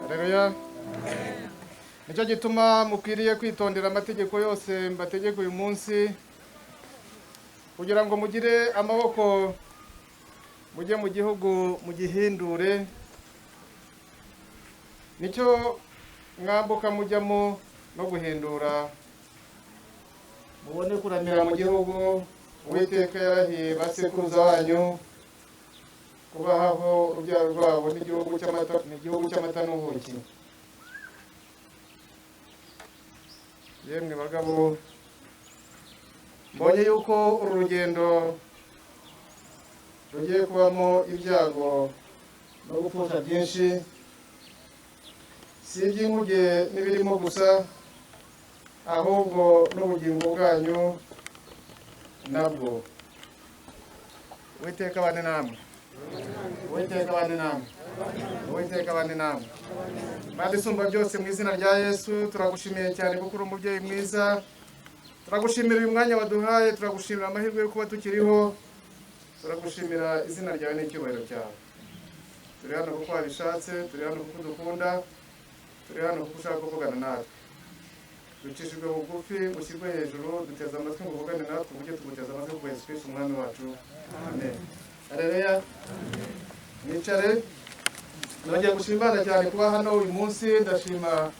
Haleluya. Nicyo gituma mukwiriye kwitondera amategeko yose mbategeka uyu munsi, kugira ngo mugire amaboko, mujye mu gihugu mugihindure. Nicyo mwambuka mujyamo no guhindura, mubone kuramira mu gihugu Uwiteka yarahiye basekuruza banyu kubahaho urubyaro rwabo, n'igihugu cy'amata n'ubuki. Yemwe bagabo, mbonye yuko uru rugendo rugiye kubamo ibyago no gupfusha byinshi, si iby'inkuge n'ibirimo gusa, ahubwo n'ubugingo bwanyu nabwo. Uwiteka abane namwe. Uwiteka abane namwe. Uwiteka abane namwe. Mana isumba byose, mu izina rya Yesu turagushimiye cyane kuko uri umubyeyi mwiza. Turagushimira uyu mwanya waduhaye, turagushimira amahirwe yo kuba tukiriho, turagushimira izina ryawe n'icyubahiro cyawe. Turi hano kuko wabishatse, turi hano kuko udukunda, turi hano kuko ushaka kuvugana natwe. Ducishijwe bugufi, ushyirwe hejuru, duteze amatwi ngo uvugane natwe, uburyo tuguteze amatwi ku Yesu Kristo umwami wacu. Amen. Haleluya. Mwicare. Nongeye gushima Imana cyane kuba hano uyu munsi. Ndashima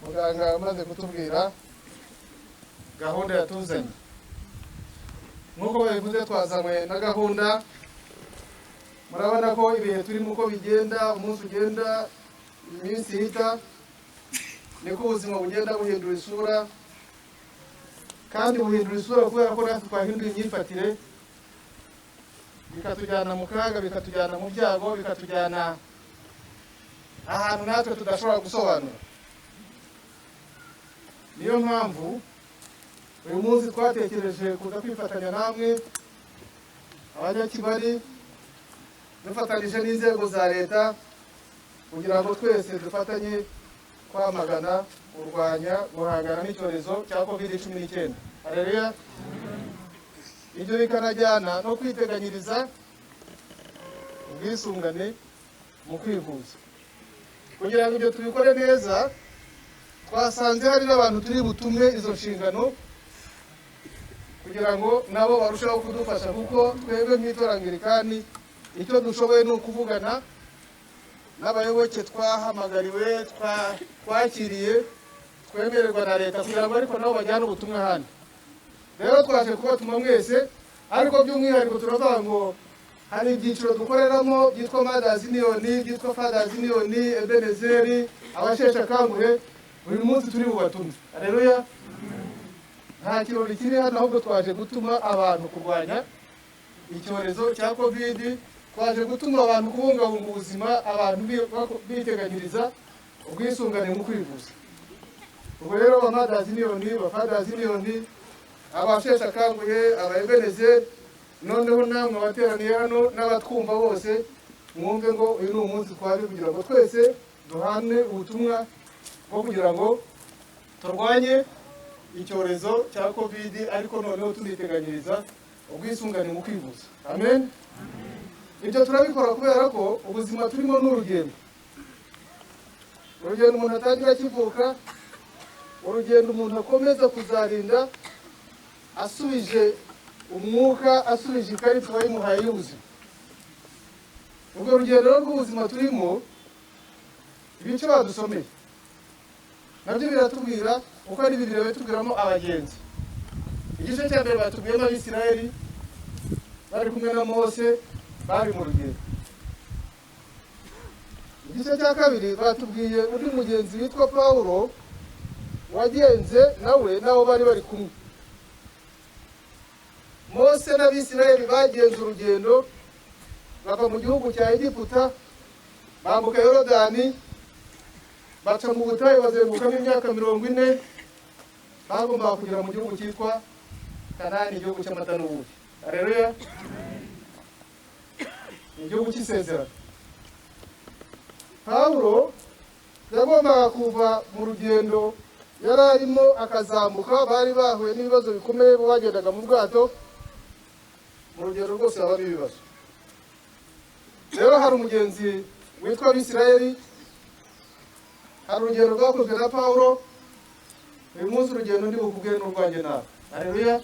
muganga umaze kutubwira gahunda yatuzanye. Nk'uko babivuze, twazanywe na gahunda. Murabona ko ibihe turimo uko bigenda, umunsi ugenda, iminsi ihita, niko ubuzima bugenda buhindura isura, kandi buhindura isura kubera ko natwe twahinduye imyifatire, bikatujyana mu kaga, bikatujyana mu byago, bikatujyana ahantu natwe tudashobora gusobanura. Niyo mpamvu uyu munsi twatekereje kuza kwifatanya namwe Abanyakigali, dufatanyije n'inzego za leta, kugira ngo twese dufatanye kwamagana, kurwanya, guhangana n'icyorezo cya COVID-19. Haleluya. Ibyo bikanajyana no kwiteganyiriza ubwisungane mu kwivuza. Kugira ngo ibyo tubikore neza, twasanze hari n'abantu turi butumwe izo nshingano, kugira ngo nabo barusheho kudufasha, kuko twebwe nk'itorero Anglikani icyo dushoboye ni ukuvugana n'abayoboke twahamagariwe, twakiriye, twemererwa na leta, kugira ngo ariko nabo bajyane ubutumwa ahandi. Rero twaje kubatuma mwese, ariko by'umwihariko turavuga ngo hari ibyiciro dukoreramo byitwa Mothers Union, byitwa Fathers Union, Ebenezeri, abasheshe akanguhe. Uyu munsi turi bubatume. Haleluya. Nta kirori kiri hano, ahubwo twaje gutuma abantu kurwanya icyorezo cya COVID, twaje gutuma abantu kubungabunga ubuzima, abantu biteganyiriza ubwisungane mu kwivuza. Ubwo rero ba Mothers Union, ba Fathers Union, abasheshe akanguhe, aba Ebenezeri, noneho namwe abateraniye hano n'abatwumva bose, mwumve ngo uyu ni umunsi twaje kugira ngo twese duhane ubutumwa bwo kugira ngo turwanye icyorezo cya COVID, ariko noneho tuniteganyiriza ubwisungane mu kwivuza. Amen. Ibyo turabikora kubera ko ubuzima turimo ni urugendo. Urugendo umuntu atangira akivuka, urugendo umuntu akomeza kuzarinda asubije umwuka, asubije ikarita bayimuhaye y'ubuzima. Ubwo rugendo rw'ubuzima turimo, ibice badusomeye nabyo biratubwira uko ari bibiri batubwiramo abagenzi. Igice cya mbere batubwiyemo Abisirayeli bari kumwe na Mose, bari mu rugendo. Igice cya kabiri batubwiye undi mugenzi witwa Pawulo wagenze nawe nabo bari bari kumwe. Mose n'Abisirayeli bagenze urugendo bava mu gihugu cya Egiputa, bambuka Yorodani, baca mu butayu bazengurukamo imyaka 40, bagombaga kugera mu gihugu cyitwa Kanani, igihugu cy'amata n'ubuki. Haleluya. Igihugu cy'isezerano. Pawulo yagombaga kuva mu rugendo yari arimo akazamuka, bari bahuye n'ibibazo bikomeye, bo bagendaga mu bwato, mu rugendo rwose habamo ibibazo. Rero hari umugenzi witwa Abisirayeli, hari urugendo rwakozwe na Pawulo. Uyu munsi urugendo ndi bukubwire n'urwanjye nawe. Haleluya.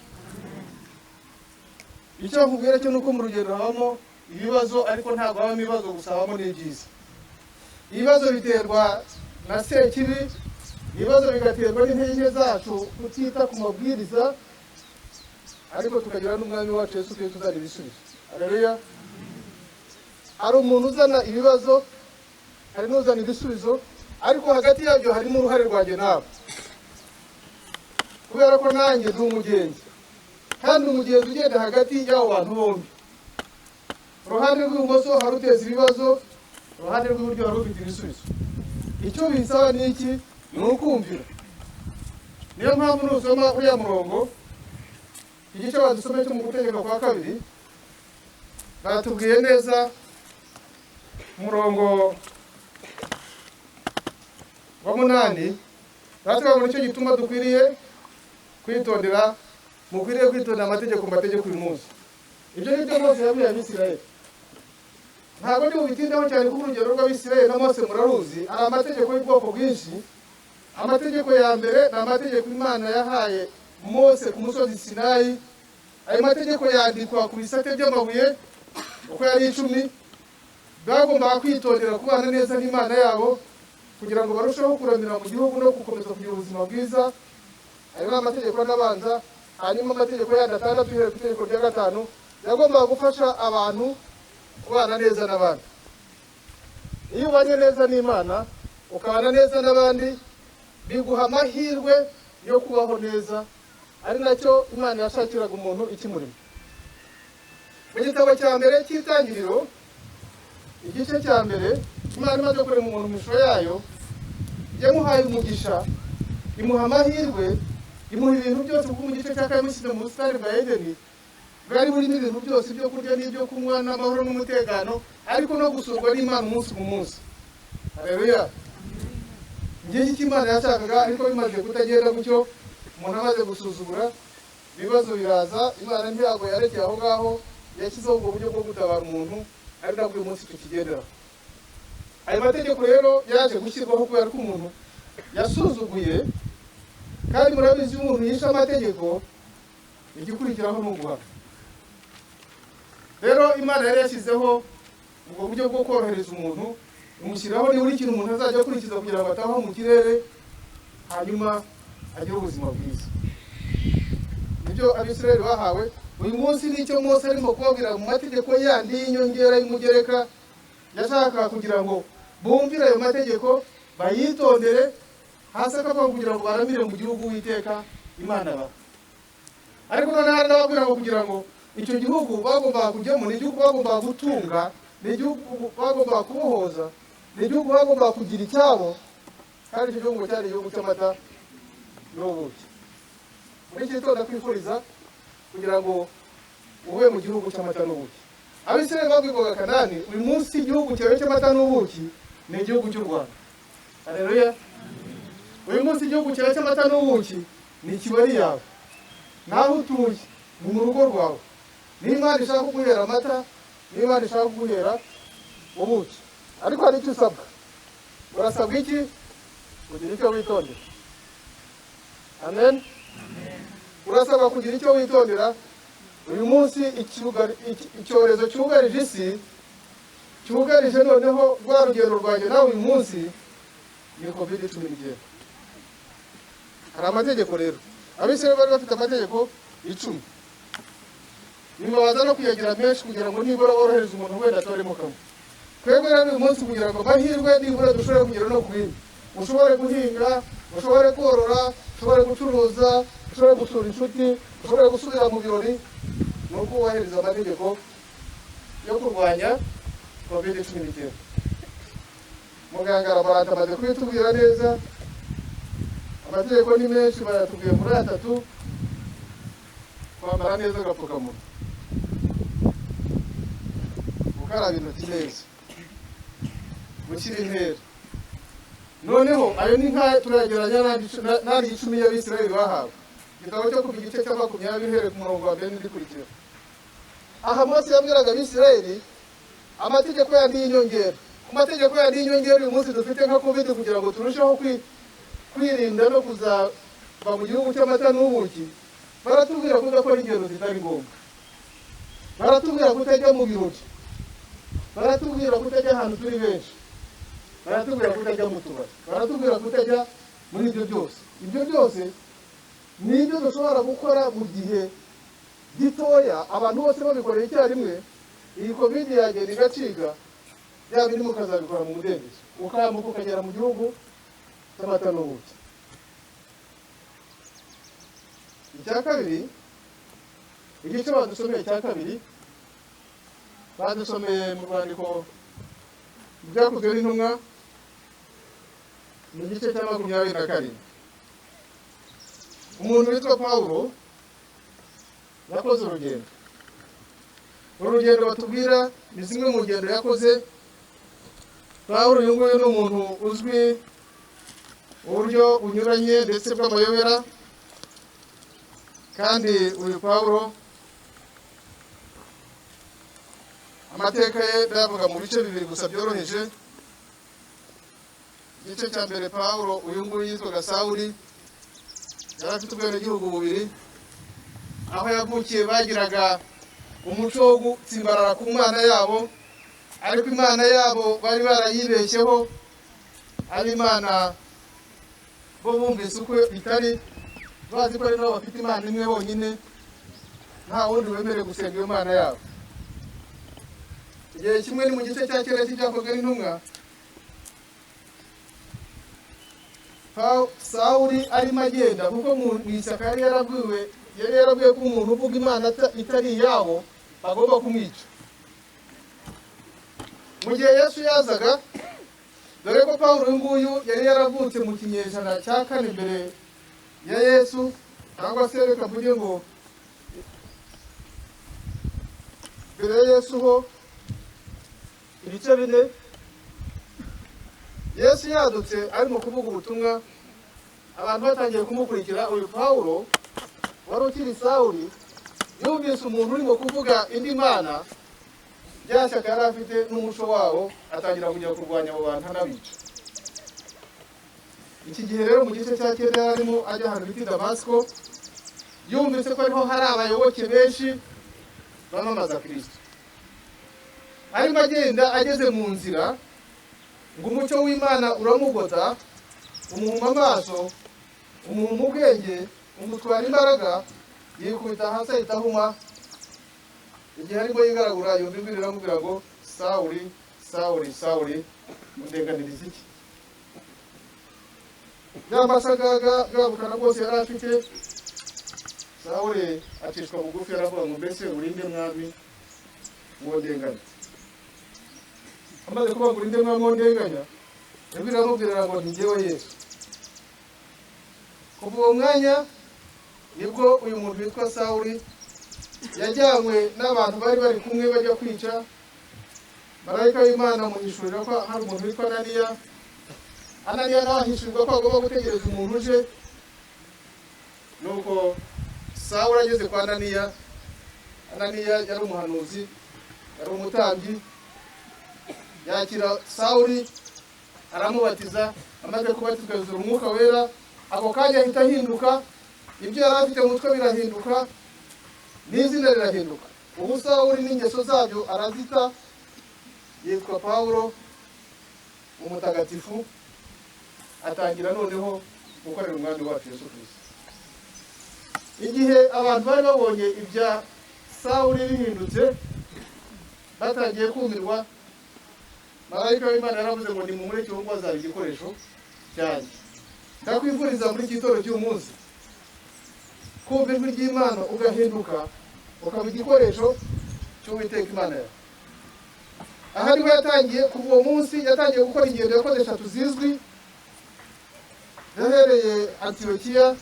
Icyo nkubwira cyo nuko mu rugendo habamo ibibazo, ariko ntabwo habamo ibibazo gusa, habamo n'ibyiza. Ibibazo biterwa na sekibi, ibibazo bigaterwa n'intege nke zacu, kutita ku mabwiriza, ariko tukagira n'umwami wacu Yesu Kristo uzana ibisubizo. Haleluya. Hari umuntu uzana ibibazo, hari n'uzana ibisubizo, ariko hagati yabyo harimo uruhare rwanjye nawe, kubera ko nanjye ndi umugenzi, kandi umugenzi ugenda hagati y'abo bantu bombi. Uruhande rw'ibumoso hari uteza ibibazo, uruhande rw'iburyo hari ufite ibisubizo. Icyo bisaba ni iki? Ni ukumvira. Niyo mpamvu nusoma uriya murongo, igice badusomye cyo mu Gutegeka kwa kabiri, batubwiye neza umurongo wa 8, batubwira ngo nicyo gituma dukwiriye kwitondera, mukwiriye kwitondera amategeko mbategeka uyu munsi. Ibyo ni byo Mose yabwiye Abisirayeli. Ntabwo ndi bubitindeho cyane kuko urugero rw'Abisirayeli na Mose muraruzi, ari amategeko y'ubwoko bwinshi. Amategeko ya mbere ni amategeko Imana yahaye Mose ku musozi Sinayi. Ayo mategeko yandikwa ku bisate by'amabuye uko yari 10. Bagombaga kwitondera kubana neza n'Imana yabo kugira ngo barusheho kuramira mu gihugu no gukomeza kugira ubuzima bwiza. Ayo ni amategeko n'abanza. Hanyuma amategeko yandi 6 uhereye ku itegeko rya 5 yagombaga gufasha abantu kubana neza n'abandi. Iyo ubanye neza n'Imana ukabana neza n'abandi, biguha amahirwe yo kubaho neza, ari nacyo Imana yashakiraga umuntu ikimurimo. Mu gitabo cya mbere cy'Itangiriro, igice cya mbere, Imana imaze kurema umuntu mu ishusho yayo, yamuhaye umugisha, imuha amahirwe, imuha ibintu byose, kuko mu gice cya kabiri yamushyize mu busitani bwa Edeni bwari burimo ibintu byose, ibyo kurya n'ibyo kunywa n'amahoro n'umutekano, ariko no gusurwa n'Imana umunsi ku munsi. Haleluya. Ngiki icyo Imana yashakaga, ariko bimaze kutagenda gutyo, umuntu amaze gusuzugura, ibibazo biraza. Imana ntabwo yarekeye aho ngaho, yashyizeho ubwo buryo bwo gutabara umuntu, ari nabwo uyu munsi tukigendera. Ayo mategeko rero yaje gushyirwaho kubera ko umuntu yasuzuguye, kandi murabizi iyo umuntu yishe amategeko, igikurikiraho ni uguhana. Rero Imana yari yashyizeho ubwo buryo bwo korohereza umuntu, imushyiraho nibura ikintu umuntu azajya akurikiza kugira ngo atabaho mu kirere, hanyuma agire ubuzima bwiza. Nibyo Abisirayeli bahawe. Uyu munsi nicyo Mose arimo kubabwira mu mategeko yandi y'inyongera y'umugereka, yashakaga kugira ngo bumvire ayo mategeko, bayitondere, hasi akavuga kugira ngo baramire mu gihugu Uwiteka Imana baha. Ariko noneho hari n'ababwira ngo kugira ngo icyo gihugu bagombaga kujyamo, ni igihugu bagombaga gutunga, ni igihugu bagombaga kubohoza, ni igihugu bagombaga kugira icyabo, kandi icyo gihugu cyari igihugu cy'amata n'ubuki. Muri iki gitondo ndakwifuriza kugira ngo ube mu gihugu cy'amata n'ubuki. Abisirayeli babwirwaga Kanani, uyu munsi igihugu cyawe cy'amata n'ubuki ni igihugu cy'u Rwanda. Haleluya. Uyu munsi igihugu cyawe cy'amata n'ubuki ni kibari yawe, naho utuye ni mu rugo rwawe. Niba Imana ishaka kuguhera amata, niba Imana ishaka kuguhera ubuki, ariko hari icyo usabwa. Urasabwa iki? Kugira icyo witondera. Amen. Urasabwa kugira icyo witondera. Uyu munsi icyorezo cyugarije isi, cyugarije noneho rwa rugendo rwanjye nawe uyu munsi ni COVID-19. Hari amategeko rero. Abisirayeli bari bafite amategeko 10. Nyuma baza no kuyagira menshi kugira ngo nibura borohereze umuntu wenda atoremo kamwe. Twebwe rero uyu munsi kugira ngo amahirwe nibura dushobore kugera no ku bindi, ushobore guhinga, ushobore korora, ushobore gucuruza, ushobore gusura inshuti, ushobore gusubira mu birori, ni ukubahiriza amategeko yo kurwanya COVID-19. Muganga Laborante amaze kubitubwira neza, amategeko ni menshi, bayatubwiye muri 3: kwambara neza agapfukamunwa, gukaraba intoki neza, gushyira intera. Noneho ayo ni nka turagereranya n'andi 10 y'Abisirayeli bahawe. Igitabo cyo Kuva igice cya 20 uhereye ku murongo wa mbere n'igikurikira. Aha Mose yabwiraga Abisirayeli Amategeko yandi y'inyongera, ku mategeko yandi y'inyongera uyu munsi dufite nka Covid, kugira ngo turusheho kwirinda no kuzava mu gihugu cy'amata n'ubuki, baratubwira kudakora ingendo zitari ngombwa, baratubwira kutajya mu birori, baratubwira kutajya ahantu turi benshi, baratubwira kutajya mu tubari, baratubwira kutajya muri ibyo byose. Ibyo byose ni ibyo dushobora gukora mu gihe gitoya, abantu bose babikoreye icyarimwe, iyi Covid yagenda igacika, bya bindi mukazabikora mu mudendezo, ukambuka ukagera mu gihugu cy'amata n'ubuki. Icya kabiri, igice badusomeye cya kabiri, badusomeye mu rwandiko byakozwe n'intumwa mu gice cya 27. Umuntu witwa Pawulo yakoze urugendo. Uru rugendo batubwira ni zimwe mu ngendo yakoze. Pawulo uyu nguyu ni umuntu uzwi uburyo bunyuranye ndetse bw'amayobera, kandi uyu Pawulo amateka ye ndayavuga mu bice bibiri gusa byoroheje. Igice cya mbere, Pawulo uyu nguyu yitwaga Sawuli, yari afite ubwenegihugu bubiri. Aho yavukiye bagiraga umuco wo gutsimbarara ku mana yabo, ariko imana yabo bari barayibeshyeho, ari imana bo bumvise uko itari, bazi ko ari nabo bafite imana imwe bonyine, nta wundi wemerewe gusenga iyo mana yabo. Igihe kimwe ni mu gice cya kera cy'ibyakozwe n'intumwa, Sawuli arimo agenda, kuko mu ishyaka yari yarabwiwe ko umuntu uvuga imana itari iyabo bagomba kumwica. Mu gihe Yesu yazaga, dore ko Pawulo uyu nguyu yari yaravutse mu kinyejana cya 4 mbere ya Yesu, cyangwa se reka mvuge ngo mbere ya Yesu ho ibice 4. Yesu yadutse arimo kuvuga ubutumwa, abantu batangiye kumukurikira. Uyu Pawulo wari ukiri Sawuli yumvise umuntu urimo kuvuga indi mana, rya shyaka yari afite n'umuco wabo, atangira kujya kurwanya abo bantu anabica. Iki gihe rero mu gice cya 9 yari arimo ajya ahantu bita Damasiko, yumvise ko ariho hari abayoboke benshi bamamaza Kristo. Arimo agenda, ageze mu nzira, ngo umucyo w'Imana uramugota, umuhuma amaso, umuhuma ubwenge, umutwara imbaraga, yikubita hasi ahita ahuma. Igihe arimo yigaragura, yumva ijwi riramubwira ngo Sawuli, Sawuli, Sawuli, undenganiriza iki? Ya masagaga bwa bukana bwose yari afite, Sawuli acishwa bugufi, aravuga ngo mbese urinde mwami ngo ndenganye? Amaze kuvuga ngo urinde mwami ngo ndenganya, ijwi riramubwira ngo ni jyewe Yesu. Kuva uwo mwanya nibwo uyu muntu witwa Sawuli yajyanywe n'abantu bari bari kumwe bajya kwica. Marayika w'Imana amuhishurira ko hari umuntu witwa Ananiya. Ananiya nawe ahishurirwa ko agomba gutegereza umuntu uje. Nuko Sawuli ageze kwa Ananiya, Ananiya yari umuhanuzi, yari umutambyi, yakira Sawuli aramubatiza. Amaze kubatizwa yuzura umwuka wera, ako kanya ahita ahinduka, ibyo yari afite mu mutwe birahinduka, n'izina rirahinduka. Ubu Sawuli n'ingeso zabyo arazita, yitwa Pawulo umutagatifu, atangira noneho gukorera umwami wacu Yesu Kristo. Igihe abantu bari babonye ibya Sawuli bihindutse, batangiye kumirwa, marayika w'Imana yaravuze ngo nimumureke uwo azaba igikoresho cyanjye. Ndakwifuriza muri iki gitondo cy'uyu munsi kumva ijwi ry'Imana, ugahinduka ukaba igikoresho cy'Uwiteka Imana yawe. Aha niho yatangiye, kuva uwo munsi yatangiye gukora ingendo yakoze 3 zizwi. Yahereye Antiyokiya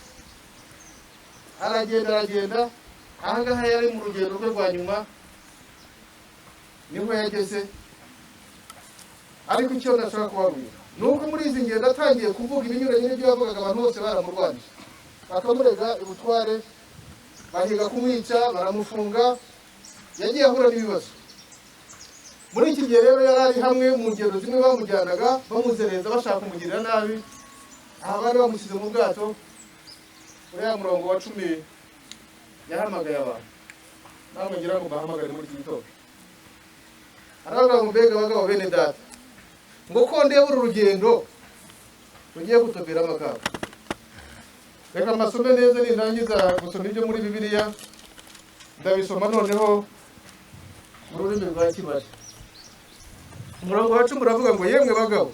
aragenda aragenda, aha ngaha yari mu rugendo rwe rwa nyuma niho yageze. Ariko icyo nashaka kubabwira ni uko muri izi ngendo atangiye kuvuga ibinyuranye n'ibyo yavugaga, abantu bose baramurwanyije, bakamurega ubutware, bahiga kumwica, baramufunga. Yagiye ahura n'ibibazo. Muri iki gihe rero yari ari hamwe mu ngendo zimwe bamujyanaga bamuzereza bashaka kumugirira nabi. Aha bari bamushyize mu bwato. Uriya murongo wa 10 yahamagaye abantu, namwe ngira ngo bahamagare muri iki gitondo. Aravuga ngo mbega abagabo bene data, ngo ko ndeba uru rugendo rugiye kutubwira amagambo. Reka mbasome neza, nindangiza gusoma ibyo muri Bibiliya ndabisoma noneho mu rurimi rwa Kibari. Umurongo wa 10 uravuga ngo yemwe bagabo.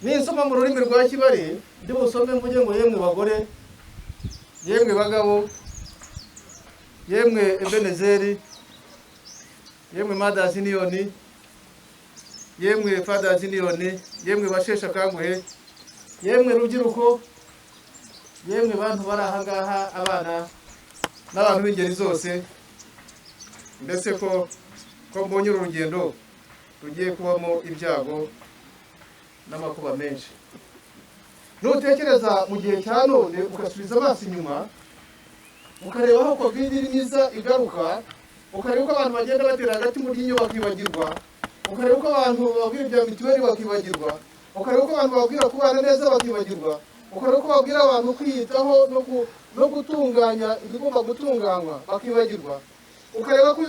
Ninsoma mu rurimi rwa Kibari ndi busome mvuge ngo yemwe bagore, yemwe bagabo, yemwe Ebenezeri, yemwe Mothers Union, yemwe Fathers Union, yemwe basheshe akanguhe, yemwe rubyiruko, yemwe bantu bari aha ngaha, abana n'abantu b'ingeri zose. Mbese ko mbonye uru rugendo rugiye kubamo ibyago n'amakuba menshi. Nutekereza mu gihe cya none ugasubiza amaso inyuma, ukareba aho Covid irimo iza igaruka, ukareba uko abantu bagenda batera hagati mu ryinyo bakibagirwa, ukareba uko abantu bababwira ibya mituweli bakibagirwa, ukareba uko abantu bababwira kubana neza bakibagirwa, ukareba uko babwira abantu kwiyitaho no gutunganya ibigomba gutunganywa bakibagirwa, ukareba ko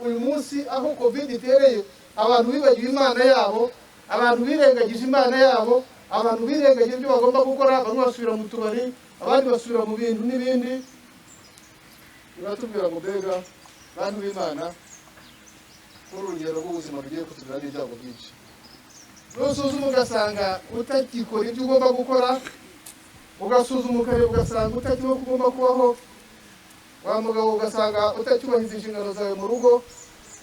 uyu munsi aho Covid itereye abantu bibagiwe Imana yabo, abantu birengagije Imana yabo, abantu birengagije ibyo bagomba gukora, bamwe basubira mu tubari, abandi basubira mu bintu n'ibindi. Biratubwira ngo mbega bantu b'Imana, kuri urugendo rw'ubuzima rugiye kutubwira n'ibyago byinshi. Nusuzuma ugasanga utakikora ibyo ugomba gukora, ugasuzuma ukareba ugasanga utakiho ugomba kubaho, wa mugabo ugasanga utacyubahiriza inshingano zawe mu rugo,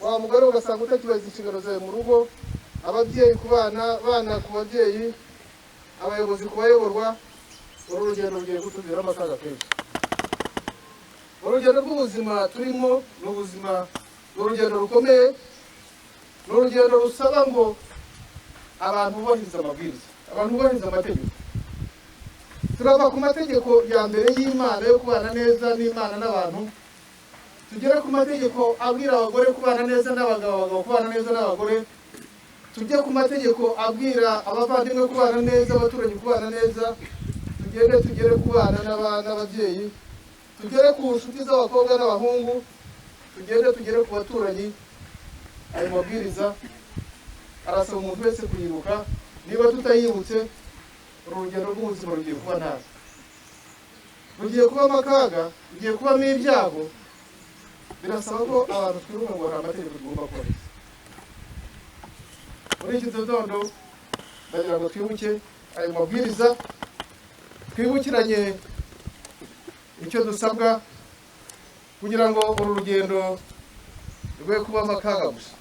wa mugore ugasanga utacyubahiriza inshingano zawe mu rugo, ababyeyi ku bana, bana ku babyeyi, abayobozi ku bayoborwa. Uru rugendo rugiye kutuviramo akaga kenshi. Urugendo rw'ubuzima turimo ni ubuzima, ni urugendo rukomeye, ni urugendo rusaba ngo abantu bubahirize amabwiriza, abantu bubahirize amategeko. Turava ku mategeko ya mbere y'Imana yo kubana neza n'Imana n'abantu, tugere ku mategeko abwira abagore kubana neza n'abagabo, abagabo kubana neza n'abagore, tujye ku mategeko abwira abavandimwe kubana neza, abaturanyi kubana neza, tugende tugere kubana n'ababyeyi, tugere ku nshuti z'abakobwa n'abahungu, tugende tugere ku baturanyi. Ayo mabwiriza arasaba umuntu wese kuyibuka. Niba tutayibutse, urugendo rw'ubuzima rugiye kuba nabi, rugiye kubamo akaga, rugiye kubamo ibyago. Birasaba ko abantu twibuka ngo hari amategeko tugomba kubahiriza. Muri iki gitondo ndagira ngo twibuke ayo mabwiriza, twibukiranye icyo dusabwa kugira ngo uru rugendo rwe kubamo akaga gusa.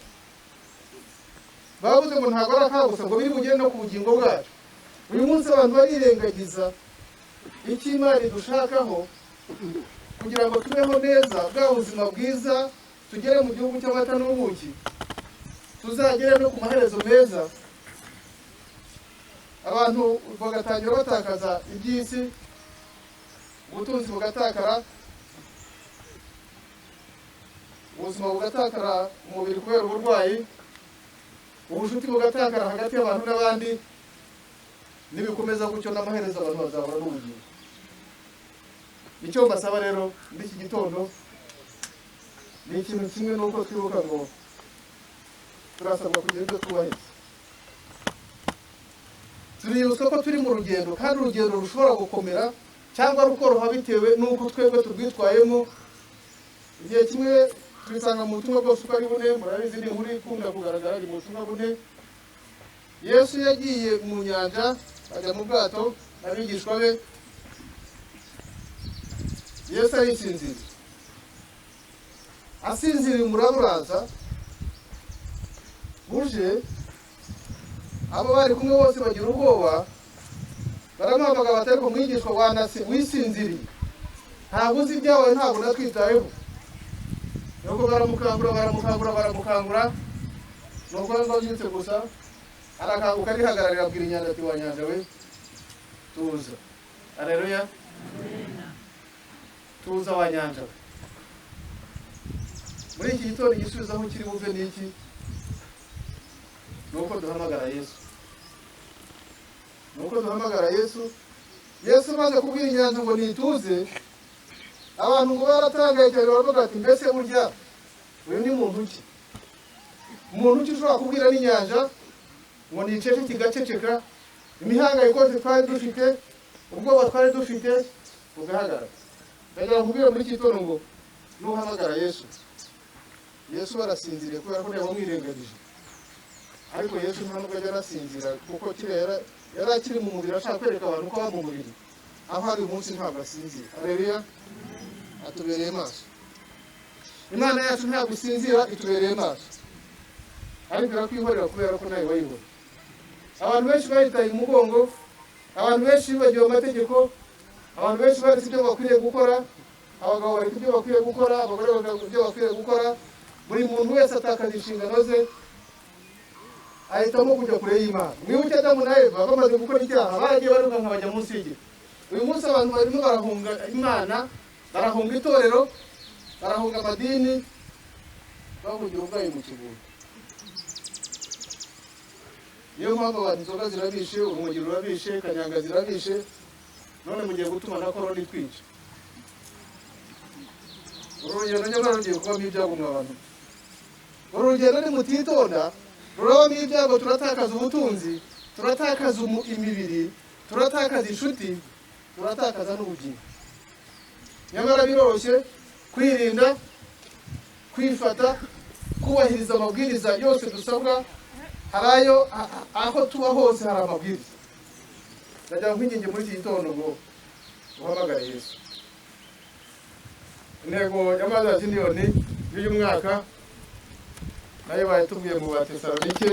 Bavuze ngo ntabwo ari akaga gusa, ngo biri bugere no ku bugingo bwacu. Uyu munsi abantu barirengagiza icyo Imana idushakaho kugira ngo tubeho neza, bwa buzima bwiza, tugere mu gihugu cy'amata n'ubuki, tuzagere no ku maherezo meza. Abantu bagatangira batakaza iby'isi, ubutunzi bugatakara, ubuzima bugatakara, umubiri kubera uburwayi, ubucuti bugatakara hagati y'abantu n'abandi. Nibikomeza gutyo n'amaherezo abantu bazahura n'ubugingo. Icyo mbasaba rero muri iki gitondo ni ikintu kimwe, nuko twibuka ngo turasabwa kugira ibyo twubahiriza. Tuributswa ko turi mu rugendo, kandi urugendo rushobora gukomera cyangwa rukoroha bitewe n'uko twebwe turwitwayemo. Igihe kimwe tubisanga mu butumwa bwose uko ari bune, murabizi ni inkuru ikunda kugaragara ni mu butumwa bune. Yesu yagiye mu nyanja, ajya mu bwato n'abigishwa be. Yesu arisinziriye, asinziriye umuraba uraza buje, abo bari kumwe bose bagira ubwoba, baramuhamagara bati ariko mwigishwa wanasi wisinziriye, ntabwo uzi ibyawe, ntabwo natwitayeho. Nuko baramukangura, baramukangura, baramukangura. Nuko ngo abyutse gusa arakanguka, arihagararira, abwira inyanja ati wa nyanja we, tuza. Haleluya, tuza wa nyanja we. Muri iki gitondo igisubizo aho kiri buve ni iki? Nuko duhamagara Yesu, nuko duhamagara Yesu. Yesu maze kubwira inyanja ngo nituze, abantu ngo baratangaye cyane, baravuga ati mbese burya uyu ni muntu ki? Umuntu ki ushobora kubwira n'inyanja ngo niceceke igaceceka, imihangayiko twari dufite, ubwoba twari dufite bugahagarara. Ndagira nkubwire muri iki gitondo ngo nuhamagara Yesu, Yesu arasinziriye kubera ko yamwirengagije. Ariko Yesu nta nubwo ajya arasinzira, kuko kiriya yari akiri mu mubiri, ashaka kwereka abantu ko ari mu mubiri. Aho ari uyu munsi ntabwo asinzira. Haleluya, atubereye maso. Imana yacu ntabwo isinzira, itubereye maso, ariko irakwihorera kubera ko nawe wayibona. Abantu benshi bayitaye umugongo, abantu benshi bibagiwe amategeko, abantu benshi baretse ibyo bakwiriye gukora, abagabo bareka ibyo bakwiriye gukora, abagore bareka ibyo bakwiriye gukora. Buri muntu wese atakaza inshingano ze, ahitamo kujya kure y'Imana. Mwibuke Adamu na Eva bamaze gukora icyaha, baragiye barukanka bajya munsi y'igiti. Uyu munsi abantu barimo barahunga Imana, barahunga itorero, barahunga amadini, bahungira ubwayo mu kigunda. Niyo mpamvu abantu inzoga zirabishe, urumogi rurabishe, kanyanga zirabishe, none mugiye gutuma na korona itwica. Uru rugendo nyamara rugiye kubamo ibyago mwa bantu. Uru rugendo nimutitonda rurabamo ibyago, turatakaza ubutunzi, turatakaza imibiri, turatakaza inshuti, turatakaza n'ubugingo. Nyamara biroroshye kwirinda, kwifata, kubahiriza amabwiriza yose dusabwa. Harayo aho tuba hose hari amabwiriza. Ndagira nkwinginge muri iki gitondo ngo uhamagare Yesu. Intego ya Mothers Union y'uyu mwaka nayo bayitubwiye mu Batesalonike,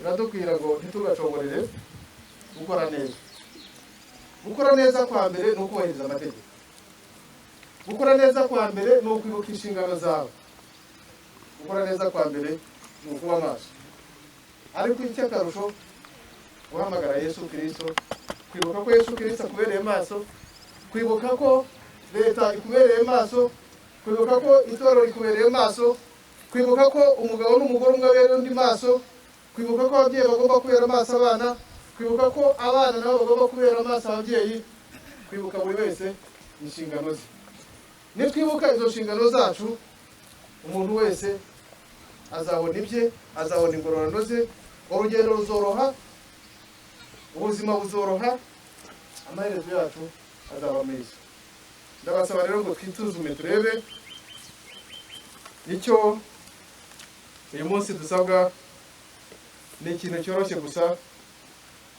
iratubwira ngo ntitugacogorere gukora neza. Gukora neza kwa mbere ni ukubahiriza amategeko. Gukora neza kwa mbere ni ukwibuka inshingano zawe. Gukora neza kwa mbere ni ukuba maso. Ariko icy'akarusho, guhamagara Yesu Kristo, kwibuka ko Yesu Kristo akubereye maso, kwibuka ko leta ikubereye maso, kwibuka ko itorero rikubereye maso, kwibuka ko umugabo n'umugore umwe abereye undi maso, kwibuka ko ababyeyi bagomba kubera amaso abana, kwibuka ko abana nabo bagomba kubera amaso ababyeyi, kwibuka buri wese inshingano ze. Nitwibuka izo nshingano zacu, umuntu wese azabona ibye, azabona ingororano ze, urugendo ruzoroha, ubuzima buzoroha, amaherezo yacu azaba meza. Ndabasaba rero ngo twituzume turebe icyo uyu munsi dusabwa. Ni ikintu cyoroshye gusa,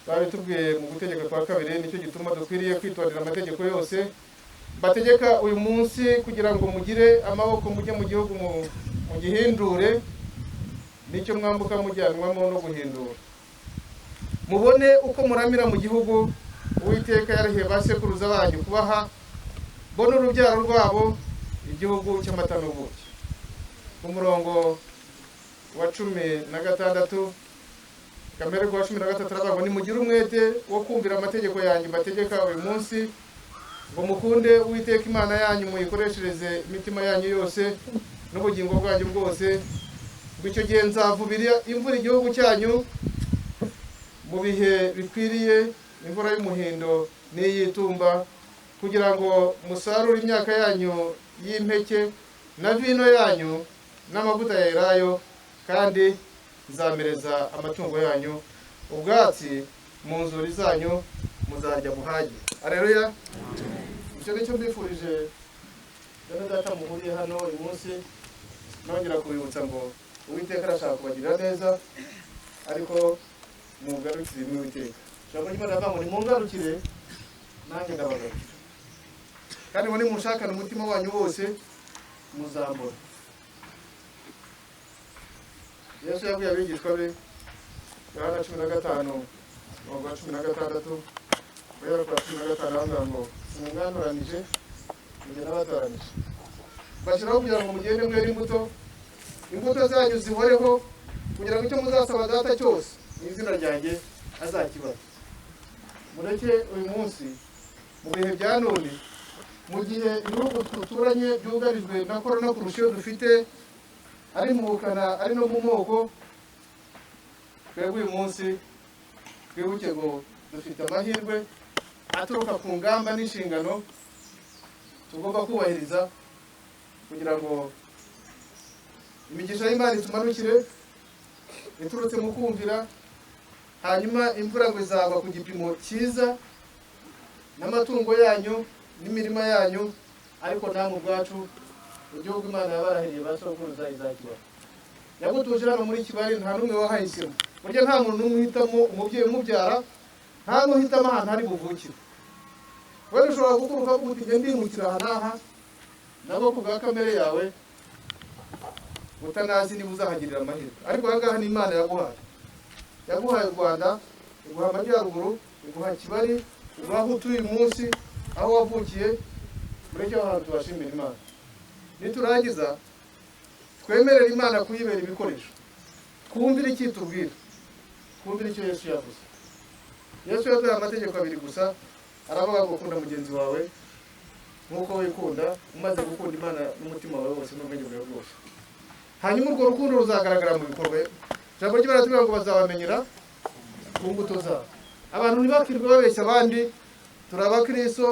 babitubwiye mu gutegeka kwa kabiri, nicyo gituma dukwiriye kwitondera amategeko yose bategeka uyu munsi, kugira ngo mugire amaboko mujye mu gihugu mugihindure, nicyo mwambuka mujyanwamo no guhindura, mubone uko muramira mu gihugu Uwiteka yarahiye ba sekuruza banyu kubaha, bo n'urubyaro rwabo, igihugu cy'amata n'ubuki. Ku murongo wa 16, kamere rwa 13 aravuga ngo nimugire umwete wo kumvira amategeko yanjye mbategeka uyu munsi, ngo mukunde Uwiteka Imana yanyu, muyikoreshereze imitima yanyu yose n'ubugingo bwanyu bwose, ngo icyo gihe nzavubira imvura igihugu cyanyu mu bihe bikwiriye, imvura y'umuhindo n'iy'itumba, kugira ngo musarure imyaka yanyu y'impeke na vino yanyu n'amavuta ya elayo, kandi nzamereza amatungo yanyu ubwatsi mu nzuri zanyu, muzarya muhage. Haleluya. Icyo nicyo mbifurije bene data muhuriye hano uyu munsi, nongera kubibutsa ngo Uwiteka arashaka kubagirira neza, ariko mugarukire Uwiteka. Ijambo ry'Imana rivuga ngo nimungarukire nanjye ndabagarukira, kandi ngo nimunshakane umutima wanyu wose muzambona. Yesu yabwiye abigishwa be, Yohana 15 umurongo wa 16 guhera ku wa 15, aravuga ngo simwantoranije, mujye n'abatoranije, bashyiraho kugira ngo mugende mwere imbuto, imbuto zanyu zihoreho, kugira ngo icyo muzasaba Data cyose mu izina ryanjye azakibaha. Mureke uyu munsi mu bihe bya none Mu gihe ibihugu duturanye byugarijwe na korona kurusha iyo dufite, ari mu bukana ari no mu moko, twebwe uyu munsi twibuke ngo dufite amahirwe aturuka ku ngamba n'inshingano tugomba kubahiriza kugira ngo imigisha y'Imana itumanukire iturutse mu kumvira, hanyuma imvura ngo izagwa ku gipimo cyiza n'amatungo yanyu n'imirima yanyu, ariko namwe ubwacu igihugu Imana yabarahiriye ba sokuruza izakibaha. Yagutuje hano muri Kibali, nta n'umwe wahahisemo. Burya nta muntu n'umwe uhitamo umubyeyi umubyara, nta n'uhitamo ahantu ari buvukire. Wenda ushobora gukuruka uti njye ndimukira aha n'aha, nabo ku bwa kamere yawe utanazi niba uzahagirira amahirwe. Ariko aha ngaha ni Imana yaguhaye. Yaguhaye u Rwanda, iguha Amajyaruguru, iguha Kibali, iguha aho utuye uyu munsi, aho wavukiye. Muri icyo hantu tubashimira Imana. Niturangiza twemerere Imana kuyibera ibikoresho, twumvire icyo itubwira, twumvire icyo Yesu yavuze. Yesu yaduhaye amategeko abiri gusa, aravuga ngo kunda mugenzi wawe nk'uko wikunda, umaze gukunda Imana n'umutima wawe wose n'ubwenge bwawe bwose. Hanyuma urwo rukundo ruzagaragara mu bikorwa. Ijambo ry'Imana riratubwira ngo bazabamenyera ku mbuto zabo. Abantu ntibakirwe babeshya abandi, turi abakristo,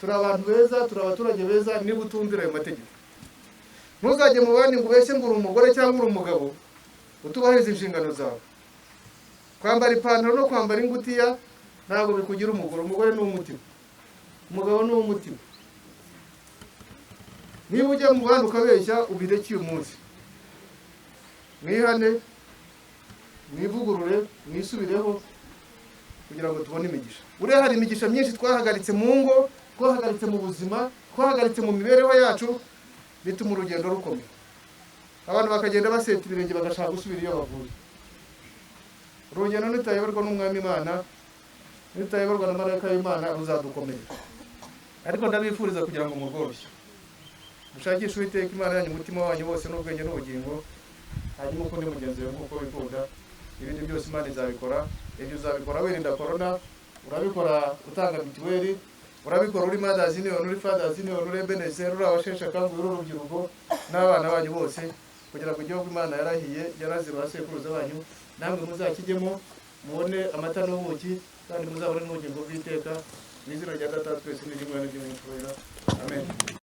turi abantu beza, turi abaturage beza, niba utumvira ayo mategeko. Ntuzajye mu bandi ngo ubeshye ngo uri umugore cyangwa uri umugabo, utubahiriza inshingano zawe. Kwambara ipantaro no kwambara ingutiya ntabwo bikugira umugore. Umugore ni uw'umutima, umugabo ni uw'umutima. Niba ujya mu bandi ukabeshya, ubireke uyu munsi. Mwihane, mwivugurure, mwisubireho kugira ngo tubone imigisha. Buriya hari imigisha myinshi twahagaritse mu ngo, twahagaritse mu buzima, twahagaritse mu mibereho yacu, bituma urugendo rukomera. Abantu bakagenda baseta ibirenge bagashaka gusubira iyo bavuye. Urugendo nitayoborwa n'Umwami Imana, nitayoborwa na marayika w'Imana, ruzadukomera. Ariko ndabifuriza kugira ngo murworoshye, mushakishe Uwiteka Imana yanyu umutima wanyu wose n'ubwenge n'ubugingo, hanyuma ukunde mugenzi wawe nk'uko wikunda. Ibindi byose Imana izabikora. Ibyo uzabikora wirinda korona, urabikora utanga mituweli, urabikora uri Mothers Union, uri Fathers Union, uri Ebenezer, uri abasheshe akanguhe, uri urubyiruko n'abana banyu bose, kugira ngo igihugu Imana yarahiye yaraze ba sekuruza banyu namwe muzakijyemo, mubone amata n'ubuki, kandi muzabone n'ubugingo bw'iteka. Mu izina rya Data twese n'iry'Umwana n'iry'Umwuka Wera, amen.